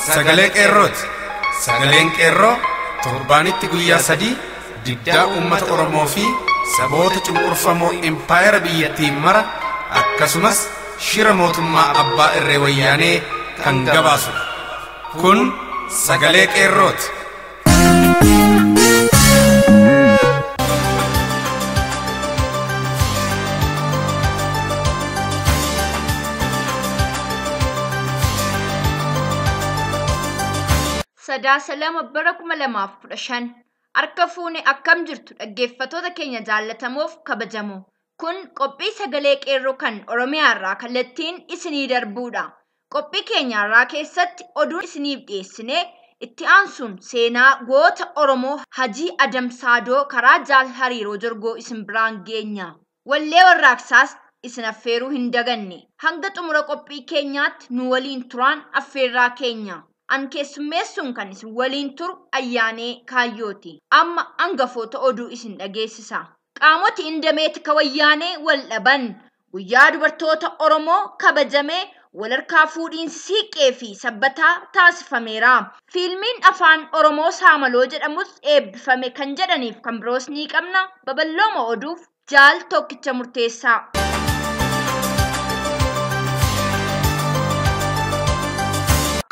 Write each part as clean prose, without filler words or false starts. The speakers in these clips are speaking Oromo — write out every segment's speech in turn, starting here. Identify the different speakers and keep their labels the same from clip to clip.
Speaker 1: sagalee qeerrooti. Sagaleen qeerroo torbaanitti guyyaa 3 diddaa uummata Oromoo fi saboota cunqurfamoo impaayera biyyattii mara akkasumas shira mootummaa abbaa irree wayyaanee kan gabaasudha. Kun sagalee qeerrooti.
Speaker 2: Sadaasa 2 bara 2015 harka fuune akkam jirtu dhaggeeffattoota keenya jaallatamoof kabajamoo. Kun qophii sagalee qeerroo kan Oromiyaa irraa kallattiin isinii darbuudha. Qophii keenya irraa keessatti oduu isiniif dhiyeessinee itti aansuun seenaa goota Oromoo Hajii Adam Saadoo karaa Jaal Hariiroo Jorgoo isin biraan geenya. Wallee warraaqsaas isin affeeruu hin daganne. Hanga xumura qophii keenyaatti nu waliin turaan affeerraa keenya. An keessummeessuun kan isin waliin turu Ayyaanee Kaayyooti. Amma hangafoota oduu isin dhageessisa. Qaamoti indameeti wayyaanee wal dhaban. Guyyaa dubartoota Oromoo kabajamee walharkaa fuudhiinsi siiqqee fi sabbataa taasifameera. Fiilmiin afaan Oromoo Saamaloo jedhamus eebbifame kan jedhaniif kan biroos ni qabna. Babal'ooma oduuf Jaal Tokkicha Murteessaa.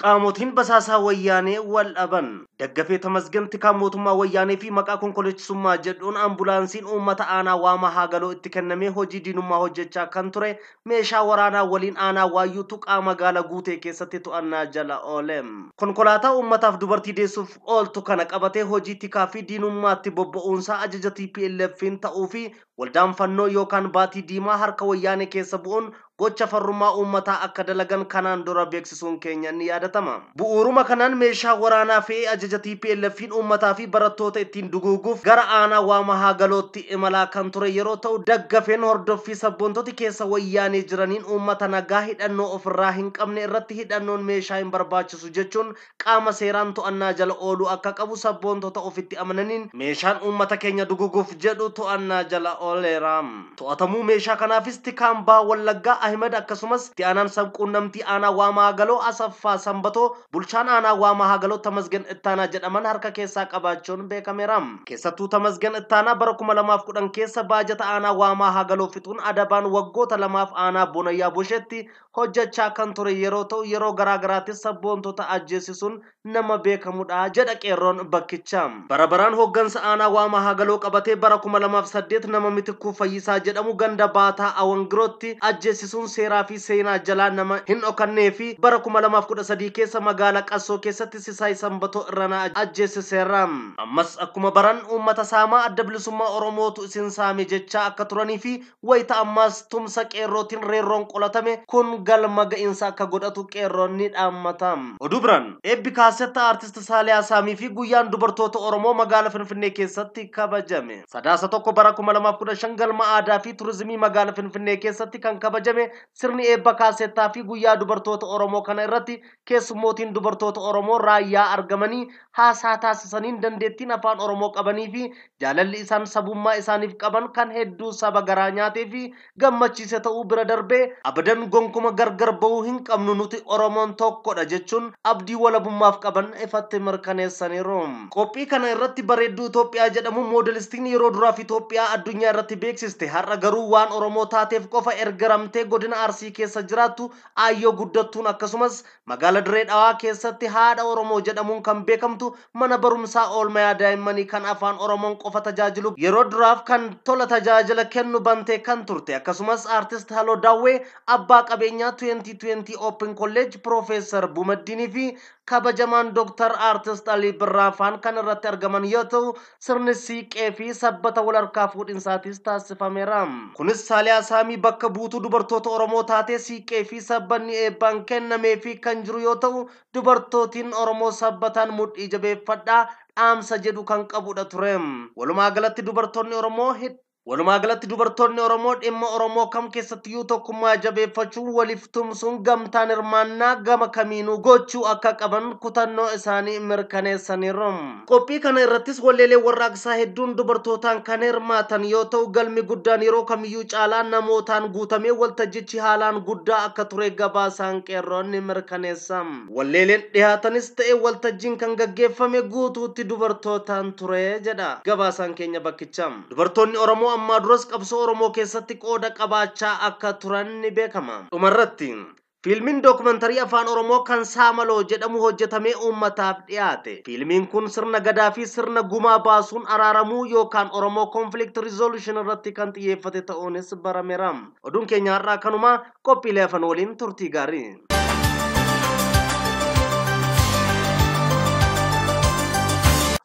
Speaker 3: Qaamotiin basaasaa wayyaanee wal dhaban. Daggafee Tamasgan tikaa mootummaa wayyaanee fi maqaa konkolaachisummaa jedhuun ambulaansiin uummata aanaa Waama Haagaloo itti kennamee hojii diinummaa hojjechaa kan ture meeshaa waraanaa waliin aanaa Waayyuu tuqaa magaalaa Guutee keessatti to'annaa jala oole. Konkolaataa uummataaf dubartii deessuuf ooltu kana qabatee hojii tikaa fi diinummaatti bobba'uunsaa ajaja TPLF'n ta'uu fi waldaan fannoo yookaan baatii diimaa harka wayyaanee keessa bu'uun gocha farrummaa uummataa akka dalagan kanaan dura beeksisuun keenya ni yaadatama. Bu'uuruma kanaan meeshaa waraanaa fe'ee ajaja TPLF'n uummataa fi barattoota ittiin duguuguuf gara aanaa Waama Haagalootti imalaa kan ture yeroo ta'u daggafeen hordoffii sabboontoti keessa wayyaanee jiraniin uummata nagaa hidhannoo ofirraa hin qabne irratti hidhannoon meeshaa hin barbaachisu jechuun qaama seeraan to'annaa jala ooluu akka qabu sabboontota ofitti amananiin meeshaan uummata keenya duguuguuf jedhu to'annaa jala ooleera. To'atamuu meeshaa kanaafis tikaan Baha Wallaggaa Ahmed akkasumas itti aanaan sabquunnamtii aanaa Waama Haagaloo Asaffaa Sanbatoo bulchaan aanaa Waama Haagaloo Tamasgan Ittaanaa jedhaman harka keessaa qabaachuun beekameera. Keessattuu Tamasgan Ittaanaa bara 2010 keessa baajata aanaa Waama Haagaloo fixuun adabaan waggoota 2 aanaa Bonayyaa Boshetti hojjechaa kan ture yeroo ta'u yeroo garaa garaattis sabboontota ajjeesisuun nama beekamudha jedha qeerroon bakkicha. Bara baraan hooggansa aanaa Waama Haagaloo qabatee bara 2008 nama Mitikkuu Fayyisaa jedhamu ganda Baataa Awangirootti ajjeesisuun seeraa fi seenaa jalaa nama hin dhokannee fi bara 2013 keessa magaalaa Qassoo keessatti Sisaay Sanbatoo Irranaa ajjeesiseera. Ammas akkuma baran uummata saamaa adda bilisummaa Oromootu isin saame jechaa akka turanii fi wayita ammas tumsa qeerrootiin reerroon qolatame kun galma ga'iinsa akka godhatu qeerroon ni dhaammata. Oduu biraan eebbi kaasetta aartist Saaliyaa Saamii fi guyyaan dubartoota Oromoo magaalaa Finfinnee keessatti kabajame. Sadaasa 1 bara 2015 galma aadaa fi turizimii magaalaa Finfinnee keessatti kan kabajame sirni eebba kaasettaa fi guyyaa dubartoota Oromoo kana irratti keessummootiin dubartoota Oromoo raayyaa argamanii haasaa taasisaniin dandeettiin afaan Oromoo qabanii fi jaalalli isaan sabummaa isaaniif qaban kan hedduu saba garaa nyaatee fi gammachiise ta'uu bira darbee abadan gonkuma gargar ba'uu hin qabnu nuti Oromoon tokkodha jechuun abdii walabummaaf qaban ifatti mirkaneessaniiru. Qophii kana irratti bareedduu Itoophiyaa jedhamu moodelistiin yeroo duraaf Itoophiyaa addunyaa irratti beeksiste har'a garuu waan Oromoo taateef qofa ergaramtee godina Arsii keessa jiraattu Aayyoo Guddattuun akkasumas magaalaa Dirree Dhawaa keessatti haadha Oromoo jedhamuun kan beekamtu mana barumsaa oolmayaa daa'immanii kan afaan Oromoon qofa tajaajilu yeroo duraaf kan tola tajaajila kennu bantee kan turte akkasumas aartist Haloo Daawwee abbaa qabeenyaa 2020 Open College Profeesar Bumaddiinii fi kabajamaan Dr. Aartist Alii Birraafaan kan irratti argaman yoo ta'u sirni siiqqee fi sabbata walharkaa fuudhinsaatis taasifameera. Kunis Saaliyaa Saamii bakka buutuu dubartoota Oromoo taatee siiqqee fi sabbanni eebbaan kennamee fi kan jiru yoo ta'u dubartootiin Oromoo sabbataan mudhii jabeeffadhaa dhaamsa jedhu kan qabudha ture. Walumaa galatti dubartoonni Oromoo Walumaa galatti dubartoonni Oromoo dhimma Oromoo kam keessattiyyuu tokkummaa jabeeffachuun waliif tumsuun gamtaan hirmaannaa gama kamiinuu gochuu akka qaban kutannoo isaanii mirkaneessaniiru. Qophii kana irrattis walleelee warraaqsaa hedduun dubartootaan kan hirmaatan yoo ta'u galmi guddaan yeroo kamiyyuu caalaa namootaan guutamee waltajjichi haalaan guddaa akka ture gabaasaan qeerroon ni mirkaneessa. Walleeleen dhiyaatanis ta'e waltajjiin kan gaggeeffame guutuutti dubartootaan ture jedha gabaasaan keenya bakkicha. Dubartoonni Oromoo ammaa duras qabsoo Oromoo keessatti qooda qabaachaa akka turan ni beekama. Dhumarratti fiilmiin dookumantarii afaan Oromoo kan Saamaloo jedhamu hojjetamee uummataaf dhiyaate. Fiilmiin kun sirna gadaa fi sirna gumaa baasuun araaramuu yookaan Oromoo Conflict Resolution irratti kan xiyyeeffate ta'uunis barameera. Oduun keenya har'aa kanuma qophiilee hafan waliin turtii gaarii.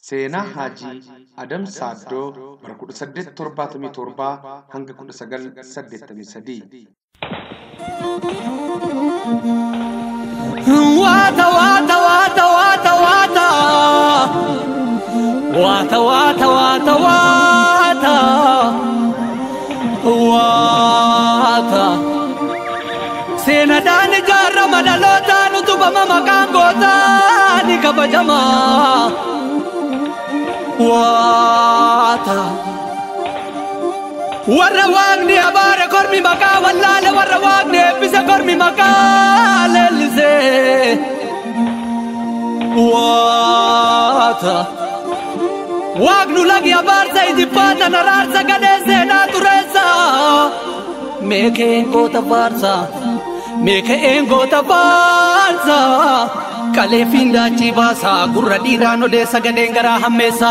Speaker 1: Seenaa Haajii Adam Saaddoo bara 1877 hanga 1983.
Speaker 4: Waata waata waata waata waata waata waata waata waata waata seenaadhaan ijaarama dhalootaan utubama maqaan gootaa ni kabajama. Waata warra waaqni abaare kormi maqaa wallaale warra waaqni eebbise kormi maqaa leellise. Waata waaqnu lagi abaarsa ijibbaatan araarsa gadhee seenaa tureessa. Meekeen goota faarsa meekeen goota faarsa kalee fiindaachi baasa gurra dhiiraan odeessa gadheen garaa hammeessa.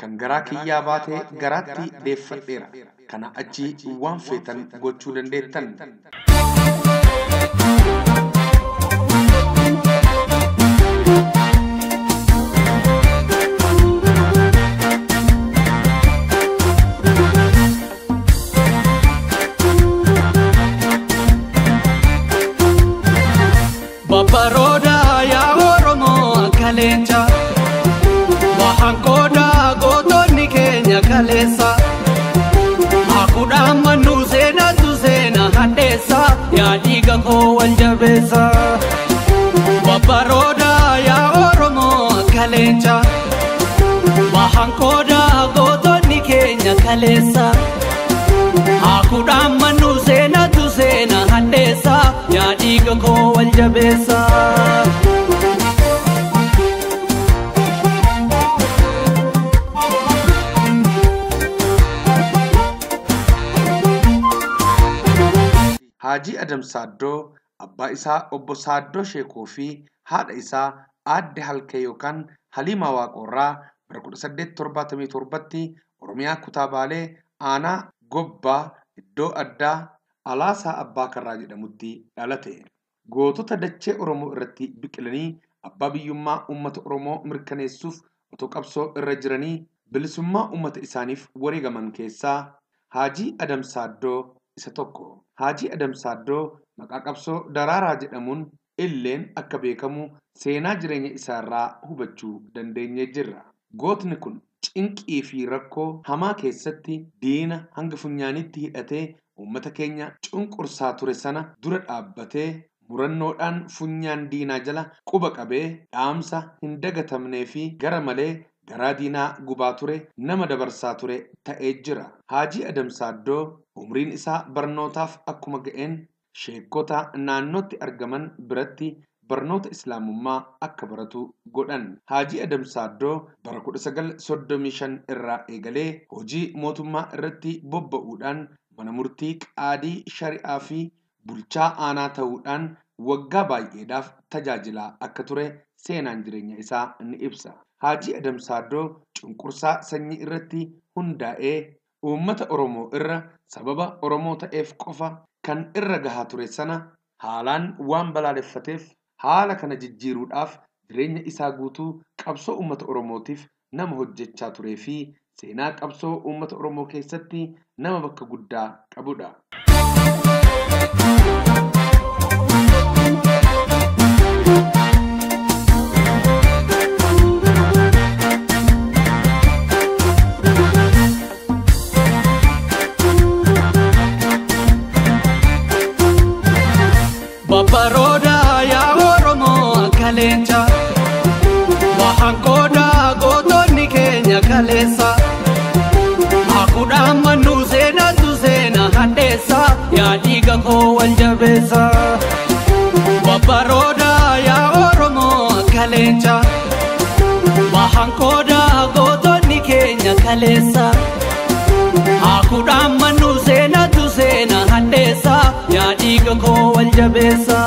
Speaker 1: Kan garaa kiyyaa baatee garaatti deeffadheera. Kana achi waan feetan gochuu dandeettan.
Speaker 4: Babbaroota yaa Oromoo akka leencaa Wahanqooda gootonni keenya kaleessa Hakuudhaan mannuu seenatu seena hadheessa yaa dhiiga koo wal jabeessa. Babbaroota yaa Oromoo akka leencaa Wahanqooda gootonni keenya kaleessa Hakuudhaan mannuu seenatu seena hadheessa yaa dhiiga koo wal jabeessa.
Speaker 1: Haajii Adam Saaddoo abbaa isaa obbo Saaddoo Sheekoo fi haadha isaa aadde Halkee yookaan Haliimaa Waaqoorraa bara 1877tti Oromiyaa Kutaa Baalee aanaa Gobbaa iddoo addaa Alaasaa Abbaa Karraa jedhamutti dhalate. Gootota dachee Oromoo irratti biqilanii abbaa biyyummaa uummata Oromoo mirkaneessuuf otoo qabsoo irra jiranii bilisummaa uummata isaaniif wareegaman keessaa Haajii Adam Saaddoo isa tokko. Haajii Adam Saaddoo maqaa qabsoo Daraaraa jedhamuun illeen akka beekamu seenaa jireenya isaarraa hubachuu dandeenyee jirra. Gootni kun cinqii fi rakkoo hamaa keessatti diina hanga funyaanitti hidhatee uummata keenya cunqursaa ture sana dura dhaabbatee murannoodhaan funyaan diinaa jala quba qabee dhaamsa hin dagatamnee fi gara malee garaa diinaa gubaa ture nama dabarsaa ture ta'ee jira. Haajii Adam Saaddoo umriin isaa barnootaaf akkuma ga'een sheekota naannootti argaman biratti barnoota islaamummaa akka baratu godhan. Haajii Adam Saaddoo bara 1935 irraa eegalee hojii mootummaa irratti bobba'uudhaan mana murtii qaadii shari'aa fi bulchaa aanaa ta'uudhaan waggaa baay'eedhaaf tajaajilaa akka ture seenaan jireenya isaa ni ibsa. Haajii Adam Saaddoo cunqursaa sanyii irratti hundaa'ee uummata Oromoo irra sababa Oromoo ta'eef qofa kan irra gahaa ture sana haalaan waan balaaleffateef haala kana jijjiiruudhaaf jireenya isaa guutuu qabsoo uummata Oromootiif nama hojjechaa turee fi seenaa qabsoo uummata Oromoo keessatti nama bakka guddaa qabudha.
Speaker 4: Babbaroda yaa Oromoo akka leenca. Bahan qooda gootonni keenya kaleessa. Hakuudhaan mannuu seenatu seena hadheessa. Yaa dhiiga koo wal jabeessa. Babbaroda yaa Oromoo akka leenca. Bahan qooda gootonni keenya kaleessa. Hakuudhaan mannuu seenatu seena hadheessa. Yaa dhiiga koo wal jabeessa.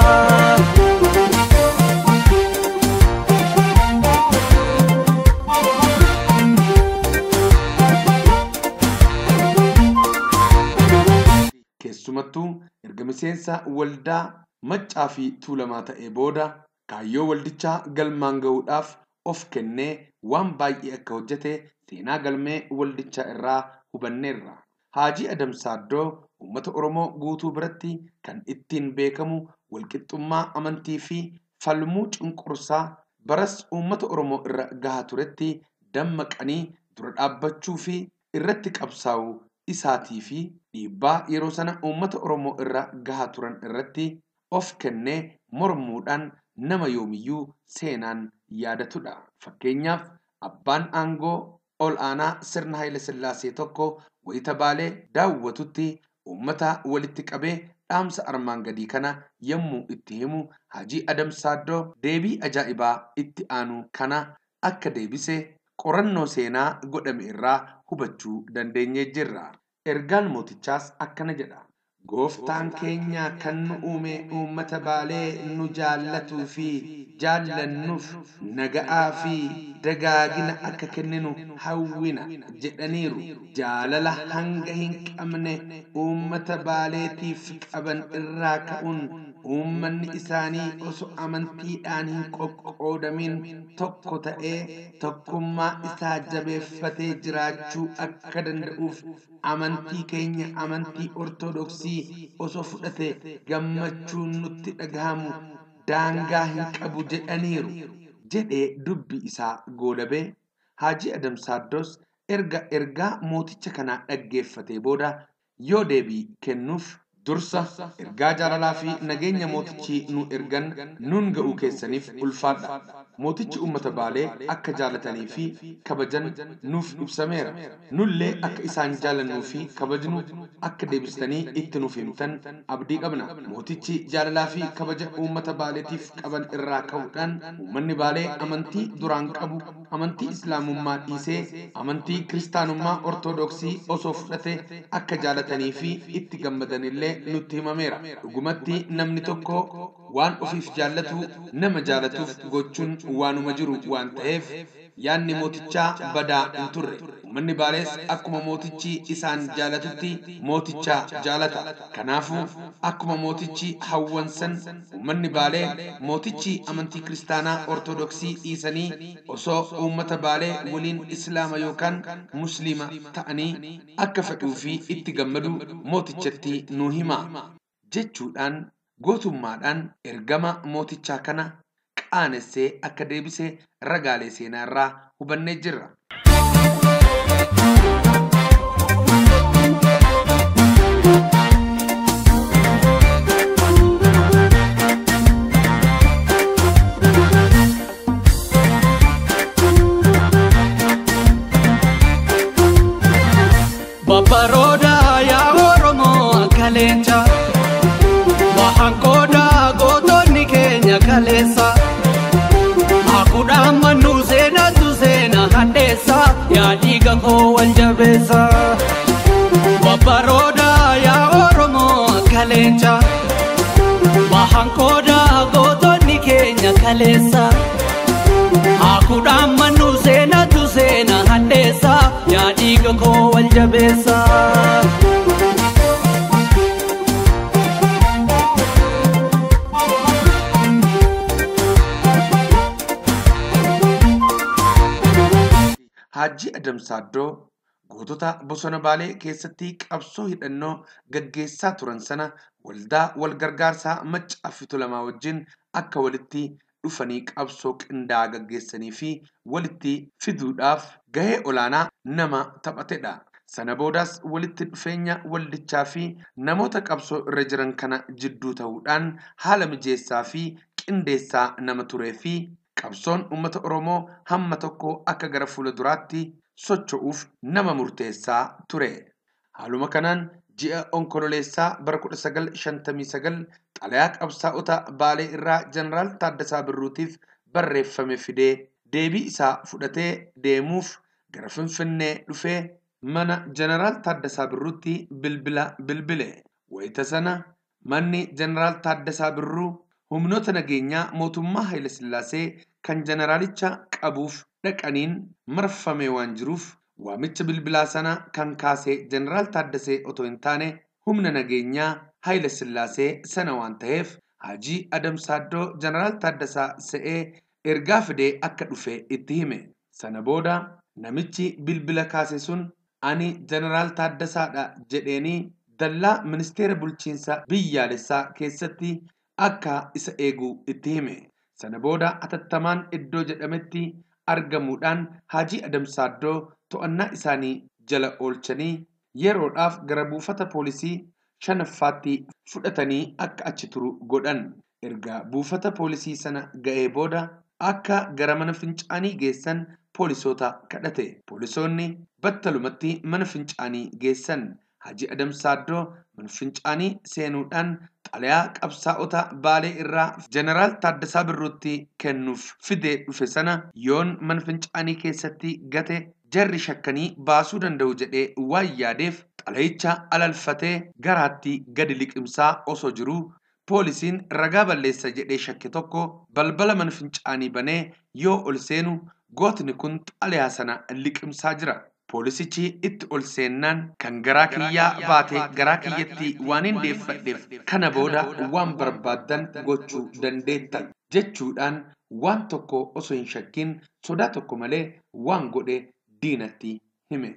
Speaker 1: Keessumattuu erga miseensa waldaa Maccaa fi Tuulamaa ta'ee booda kaayyoo waldichaa galmaan ga'uudhaaf of kennee waan baay'ee akka hojjete seenaa galmee waldichaa irraa hubanneerra. Haajii Adam Saaddoo uummata Oromoo guutuu biratti kan ittiin beekamu walqixxummaa amantii fi falmuu cunqursaa baras uummata Oromoo irra gahaa turetti dammaqanii dura dhaabbachuu fi irratti qabsaa'uu isaatii fi dhiibbaa yeroo sana uummata Oromoo irra gahaa turan irratti of kennee mormuudhaan nama yoomiyyuu seenaan yaadatudha. Fakkeenyaaf abbaan aangoo ol aanaa sirna Haayile Sillaasee tokko wayita Baalee daawwatutti uummata walitti qabee dhaamsa armaan gadii kana yommuu itti himu Haajii Adam Saaddoo deebii ajaa'ibaa itti aanu kana akka deebise qorannoo seenaa godhame irraa hubachuu dandeenyee jirra. Ergaan mootichaas akkana jedha. Gooftaan keenya kan nu uume uummata Baalee nu jaallatuu fi jaallannuuf naga'aa fi dagaagina akka kenninu hawwina jedhaniiru. Jaalala hanga hin qabne uummata Baaleetiif qaban irraa ka'uun uummanni isaanii osoo amantiidhaan hin qoqqoodamin tokko ta'ee tokkummaa isaa jabeeffatee jiraachuu akka danda'uuf amantii keenya amantii Ortodoksii osoo fudhate gammachuun nutti dhagahamu daangaa hin qabu jedhaniiru jedhee dubbi isaa goolabee. Haajii Adam Saaddoos erga ergaa mooticha kanaa dhaggeeffatee booda yoo deebii kennuuf dursa ergaa jaalalaa fi nageenya mootichi nu ergan nuun ga'uu keessaniif ulfaadha. Mootichi uummata Baalee akka jaalatanii fi kabajan nuuf ibsameera. Nullee akka isaan jaalannuu fi kabajnu akka deebistanii itti nuuf himtan abdii qabna. Mootichi jaalalaa fi kabaja uummata Baaleetiif qaban irraa ka'uudhaan uummanni Baalee amantii duraan qabu amantii Islaamummaa dhiisee amantii Kiristaanummaa Ortodoksii osoo fudhate akka jaalatanii fi itti gammadanillee nutti himameera. Dhugumatti namni tokko waan ofiif jaallatu nama jaalatuuf gochuun waanuma jiru waan ta'eef yaanni mootichaa badaa hin turre. Uummanni Baalees akkuma mootichi isaan jaalatutti mooticha jaalata. Kanaafuu akkuma mootichi hawwan san uummanni Baalee mootichi amantii Kiristaanaa Ortodoksii dhiisanii osoo uummata Baalee waliin Islaama yookaan Musliima ta'anii akka fedhuu fi itti gammadu mootichatti nu hima jechuudhaan gootummaadhaan ergama mootichaa kana qaanessee akka deebise ragaalee seenaa irraa hubannee jirra.
Speaker 4: Babbaroda yaa Oromoo akka leenca. Bahan qooda gootonni keenya kaleessa. Hakuudhaan mannuu seenatu seena hadheessa. Yaa dhiiga koo wal jabeessa. Babbaroda yaa Oromoo akka leenca. Bahan qooda gootonni keenya kaleessa. Hakuudhaan mannuu seenatu seena hadheessa. Yaa dhiiga koo wal jabeessa.
Speaker 1: Haajii Adam Saaddoo gootota bosona Baalee keessatti qabsoo hidhannoo gaggeessaa turan sana waldaa wal gargaarsaa Maccaa fi Tuulamaa wajjin akka walitti dhufanii qabsoo qindaa'aa gaggeessanii fi walitti fiduudhaaf gahee olaanaa nama taphatedha. Sana boodaas walitti dhufeenya waldichaa fi namoota qabsoo irra jiran kana jidduu ta'uudhaan haala mijeessaa fi qindeessaa nama turee fi qabsoon uummata Oromoo hamma tokko akka gara fuula duraatti socho'uuf nama murteessaa ture. Haaluma kanaan ji'a Onkololeessaa bara 1959 xalayaa qabsaa'ota Baalee irraa Jeneraal Taaddasaa Birruutiif barreeffame fidee deebii isaa fudhatee deemuuf gara Finfinnee dhufee mana Jeneraal Taaddasaa Birruutti bilbila bilbile. Wayita sana manni Jeneraal Taaddasaa Birruu humnoota nageenyaa mootummaa Hayilasillaasee kan jeneraalicha qabuuf dhaqaniin marfamee waan jiruuf waamicha bilbilaa sana kan kaase Jeneraal Taaddasee otoo hin taane humna nageenyaa Hayilasillaasee sana waan ta'eef Haajii Adam Saaddoo Jeneraal Taaddasaa se'ee ergaa fidee akka dhufe itti hime. Sana booda namichi bilbila kaase sun ani Jeneraal Taaddasaadha jedheenii dallaa ministeera bulchiinsa biyyaalessaa keessatti akka isa eegu itti hime. Sana booda atattamaan iddoo jedhametti argamuudhaan Haajii Adam Saaddoo to'annaa isaanii jala oolchanii yeroodhaaf gara buufata poolisii shanaffaatti fudhatanii akka achi turu godhan. Erga buufata poolisii sana ga'ee booda akka gara mana fincaanii geessan poolisoota kadhate. Poolisoonni battalumatti mana fincaanii geessan. Haajii Adam Saaddoo mana fincaanii seenuudhaan xalayaa qabsaa'ota Baalee irraa Jeneraal Taaddasaa Birruutti kennuuf fidee dhufe sana yoon mana fincaanii keessatti gate jarri shakkanii baasuu danda'u jedhee waan yaadeef xalayicha alalfatee garaatti gadi liqimsaa osoo jiruu poolisiin ragaa balleessa jedhee shakke tokko balbala mana fincaanii banee yoo ol seenu gootni kun xalayaa sana liqimsaa jira. Poolisichi itti ol seennaan kan garaa kiyyaa baate garaa kiyyatti waan hin deeffadheef kana booda waan barbaaddan gochuu dandeettan jechuudhaan waan tokko osoo hin shakkin sodaa tokko malee waan godhe diinatti hime.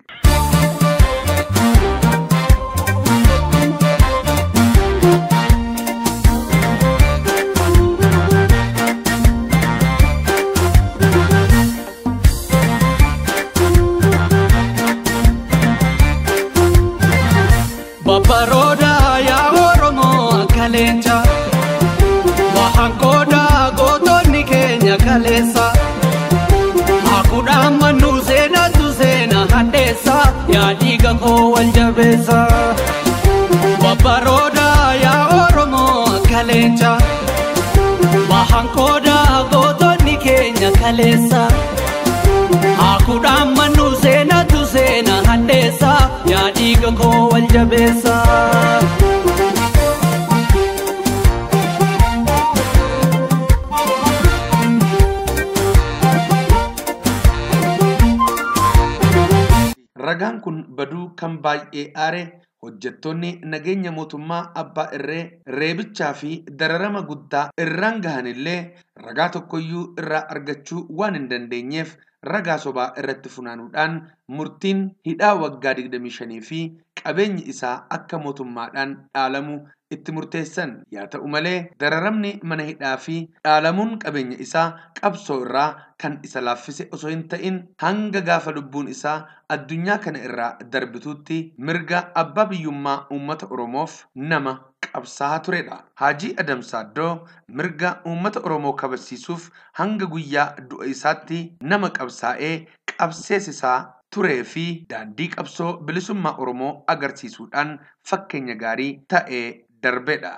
Speaker 4: Babbaroota yaa Oromoo akka leenca, Wahan qooda gootonni keenya kaleessa. Hakuudhaan mannuu seenatu seena hadheessa, yaa dhiiga koo wal jabeessa. Babbaroota yaa Oromoo akka leenca, Wahan qooda gootonni keenya kaleessa. Hakuudhaan mannuu seenatu seena hadheessa, yaa dhiiga koo wal jabeessa.
Speaker 1: Ragaan kun baduu kan baay'ee aare hojjettoonni nageenya mootummaa abbaa irree reebichaa fi dararama guddaa irraan gahanillee ragaa tokkoyyuu irraa argachuu waan hin dandeenyeef ragaa sobaa irratti funaanuudhaan murtiin hidhaa waggaa 25 fi qabeenyi isaa akka mootummaadhaan dhaalamu itti murteessan. Yaa ta'u malee dararamni mana hidhaa fi dhaalamuun qabeenya isaa qabsoo irraa kan isa laaffise osoo hin ta'in hanga gaafa lubbuun isaa addunyaa kana irraa darbitutti mirga abbaa biyyummaa uummata Oromoof nama qabsaa'aa turedha. Haajii Adam Saaddoo mirga uummata Oromoo kabachiisuuf hanga guyyaa du'a isaatti nama qabsaa'ee qabseessisaa turee fi daandii qabsoo bilisummaa Oromoo agarsiisuudhaan fakkeenya gaarii ta'ee darbedha.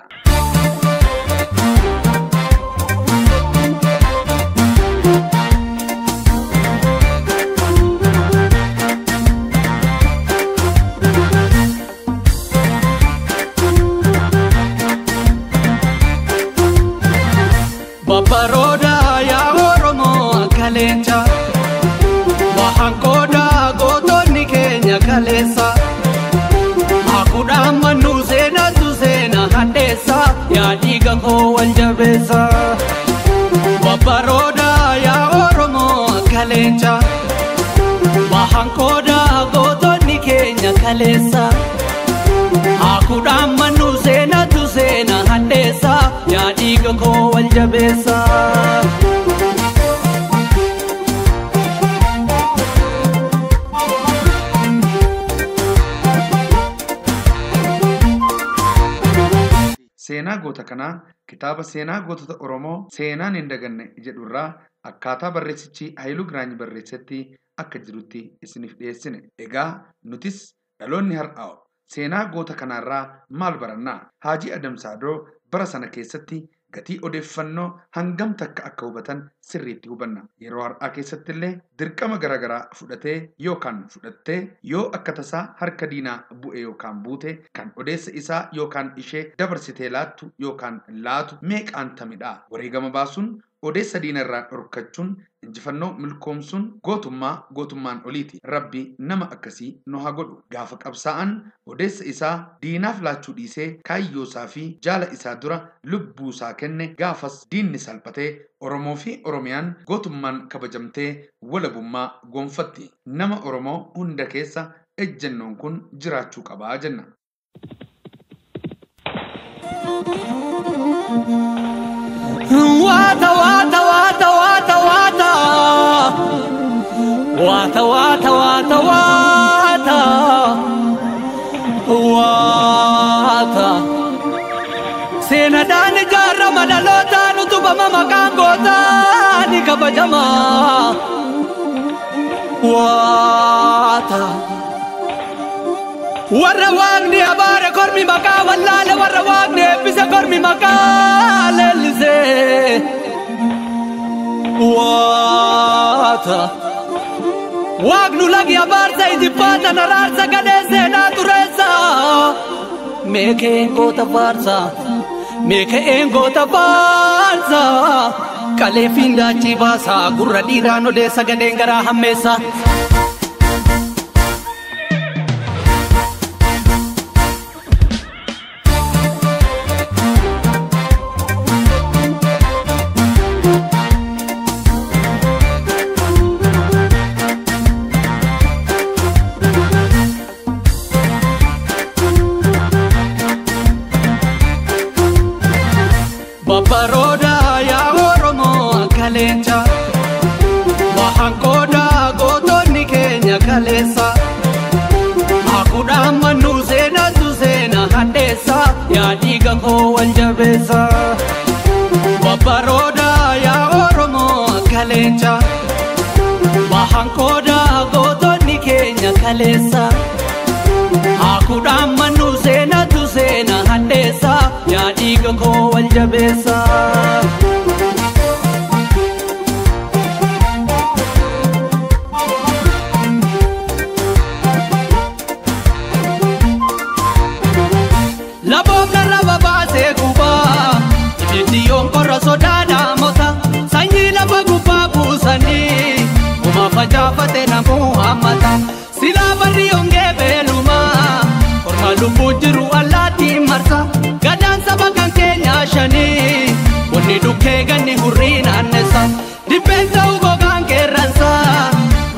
Speaker 4: Babbaroota yaa Oromoo akka leenca, Wahan qooda gootonni keenya kaleessa. Hakuudhaan mannuu seenatu seena hadheessa, yaa dhiiga koo wal jabeessa. Babbaroota yaa Oromoo akka leenca, Wahan qooda gootonni keenya kaleessa. Hakuudhaan mannuu seenatu seena hadheessa, yaa dhiiga koo wal jabeessa.
Speaker 1: Seenaa goota kanaa kitaaba Seenaa Gootota Oromoo Seenaan hin Daganne jedhurraa akkaataa barreessichi Haayiluu Giraany barreessetti akka jirutti isiniif dhiyeessine. Egaa nutis dhaloonni har'aa seenaa goota kanaarraa maal barannaa? Haajii Adam Saadoo bara sana keessatti gatii odeeffannoo hangam takka akka hubatan sirriitti hubanna. Yeroo har'aa keessatti illee dirqama garaagaraa fudhatee yookaan fudhattee yoo akka tasaa harka diinaa bu'e yookaan buute kan odeessa isaa yookaan ishee dabarsitee laattu yookaan laatu meeqaan tamidha. Wareegama baasuun odeessa diinarraa dhorkachuun injifannoo milkoomsuun gootummaa gootummaan oliiti. Rabbi nama akkasii nu haa godhu. Gaafa qabsaa'an odeessa isaa diinaaf laachuu dhiisee kaayyoo isaa fi jaala isaa dura lubbuu isaa kenne gaafas diinni salphatee Oromoo fi Oromiyaan gootummaan kabajamtee walabummaa gonfatti. Nama Oromoo hunda keessa ejjennoon kun jiraachuu qabaa jenna.
Speaker 4: Waata waata waata waata waata waata waata waata waata waata seenaadhaan ijaarama dhalootaan utubama maqaan gootaa ni kabajama waata warra waaqni abaare kormi maqaa wallaale warra waaqni eebbise kormi maqaa leellise waata waaqnu lagi abaarsa ijibbaata naraarsa gadhee seenaa tureessa meekeen goota faarsa meekeen goota faarsa qalee fiindaachi baasa gurra dhiiraan odeessa gadheen garaa hammeessa. Baroda yaa Oromoo akka leenca Bahan qooda gootonni keenya kaleessa Hakuudhaan mannuu seenatu seena hadheessa yaa dhiiga koo wal jabeessa Baroda yaa Oromoo akka leenca Bahan qooda gootonni keenya kaleessa Hakuudhaan mannuu seenatu seena hadheessa yaa dhiiga koo wal jabeessa. Laboobna laba baasee gubaa ibiddiyoon qorra sodaadhaa mota sanyii lafa gubbaa buusanii guma facaafate namuu hammata silaa barri hongee beelumaa korma lubbuu jiru allaattiin marsa gadaan saba kan keenyaa shanii wanni dhukkee ganni hurrii naannessa dibbeen ta'u gogaan qeerransa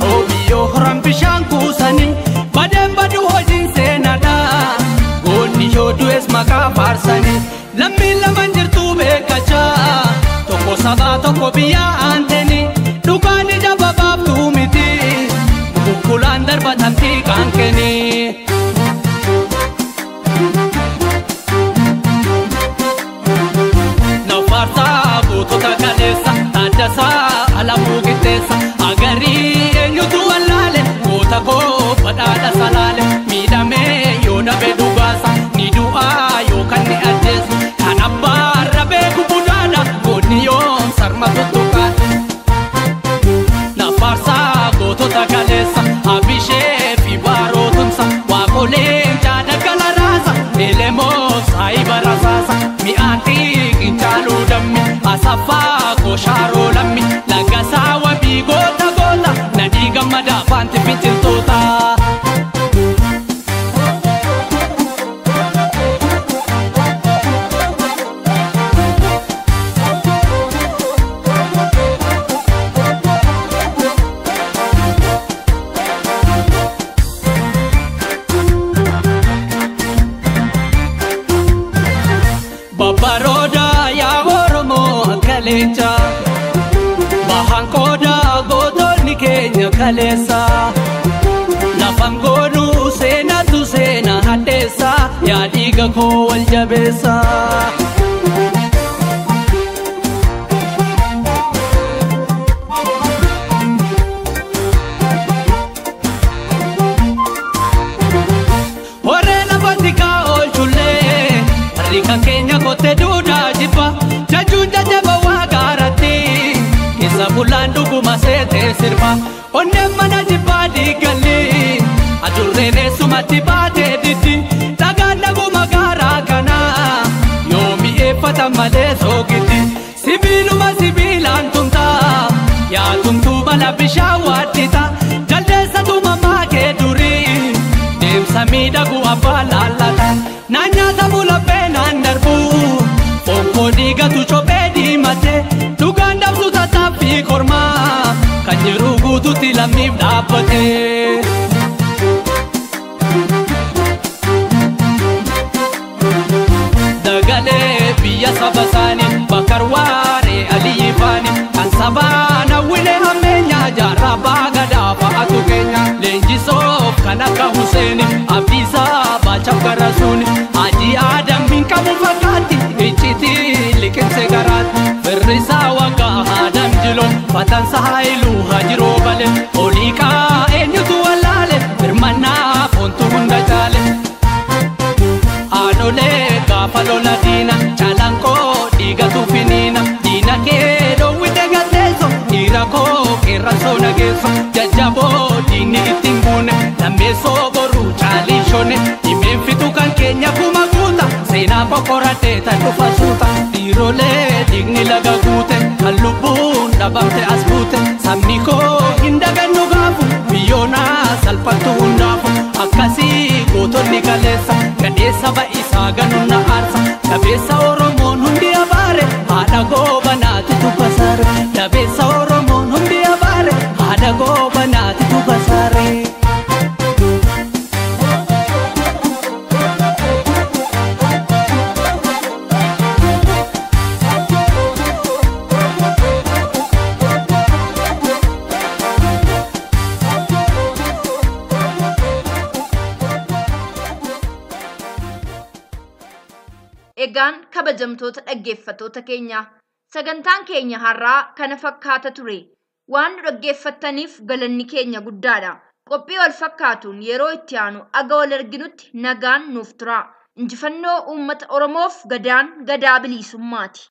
Speaker 4: roobiyyoo horan bishaan kuusanii badeen badu hojiin seenaadha goonni yoo du'es maqaa faarsanii lammiin laman jirtuu beekachaa tokko sabaa tokko biyyaa aantanii dhugaan ija babaaftuu miti bukkulaan darbatamtii qaankeenii. Nafaarsaa gootota kaleessa Taaddasaa Alamuu Qixxeessa agarii eenyutu wallaale goota koo badhaadha salaale miidhamee yoo dhabe dhugaasa ni du'aa yookaan ni ajjeesa kan abbaarra beeku budaadha goonni yoom sarma tuttuqaadha. Nafaarsaa gootota kaleessa Abishee fi Baarootumsa waaqoleen jaadagala raasa elemoo saayiba rasaasa mi'aatii qinxaaluu dammi asaffaa koshaaroo lammi lagasaa wabii goota goota nadhii gammadaa faanti finciltoota. Baroda yaa Oromoo akka leenca Bahan qooda gootonni keenya kaleessa Lafan goonuu seenatu seena hadheessa yaa Dhiiga koo wal jabeessa. Warreen abbatti kaa oolchullee warri kan keenya kottee duudhaa jibba jajuun jajjaba waa gaaratti keessa bulaan dhuguma seetee sirba onneen mana jibbaa diigalli adurreen eessumatti baatee diddi dhagaan dhaguma gaaraa kana yoo mi'eeffatan malee soogiddi sibiiluma sibiilaan tumtaa yaa tumtuu mala bishaan waaddita jaldeessa tumamaa kee durii. Deemsa miidhagu abbaa laallata naan nyaatamu laphee naan darbu fonkoo dhiigatu cophee diimate dhugaan dabsu tattaaffii kormaa kan jiru guututti lammiif dhaabbate. Dagalee biyya saba isaanii Bakar Waaree Aliyyi Faani kan sabaan hawwilee hammeenyaa jaarraa baagadaa fa'aatu keenya leenjisoof kan akka Huseeni Abdiisaa Baachaaf Garasuuni Hajii Aadam hin qabu fakkaatti icciitii liqimse garaatti firrisaa waggaa Aadam Jiloo Fatansa Haayiluu Hajiroo Bale Oliiqaa eenyutu wallaale birmannaa foontu hunda caale. Aanolee gaafa lola diina calanqoo dhiigatu finiina diina kee dhoowwite gateesso dhiira koo qeerransoo nageesso jajjaboo diinni ittiin buune lammeessoo boruu caalii shone dhimeen fitu kan keenya kuma guuta seenaa kokkorattee tan dhufa suuta dhiirolee dhiigni laga guute kan lubbuun dhabamte as buute sabni koo hin dagannu gaafu biyyoonaa salphattu hundaafu akkasii gootonni kaleessa gadheessa ba'isaa ganuun na aarsa dabeessa Oromoon hundi abaare haadha goobanaati tubasaare dabeessa Oromoon hundi abaare haadha goobanaati tubasaare.
Speaker 2: Egaan kabajamtoota dhaggeeffattoota keenya sagantaan keenya har'aa kana fakkaata ture. Waan nu dhaggeeffattaniif galanni keenya guddaadha. Qophii wal fakkaatuun yeroo itti aanu aga wal arginutti nagaan nuuf tura. Injifannoo uummata Oromoof gadaan gadaa bilisummaati.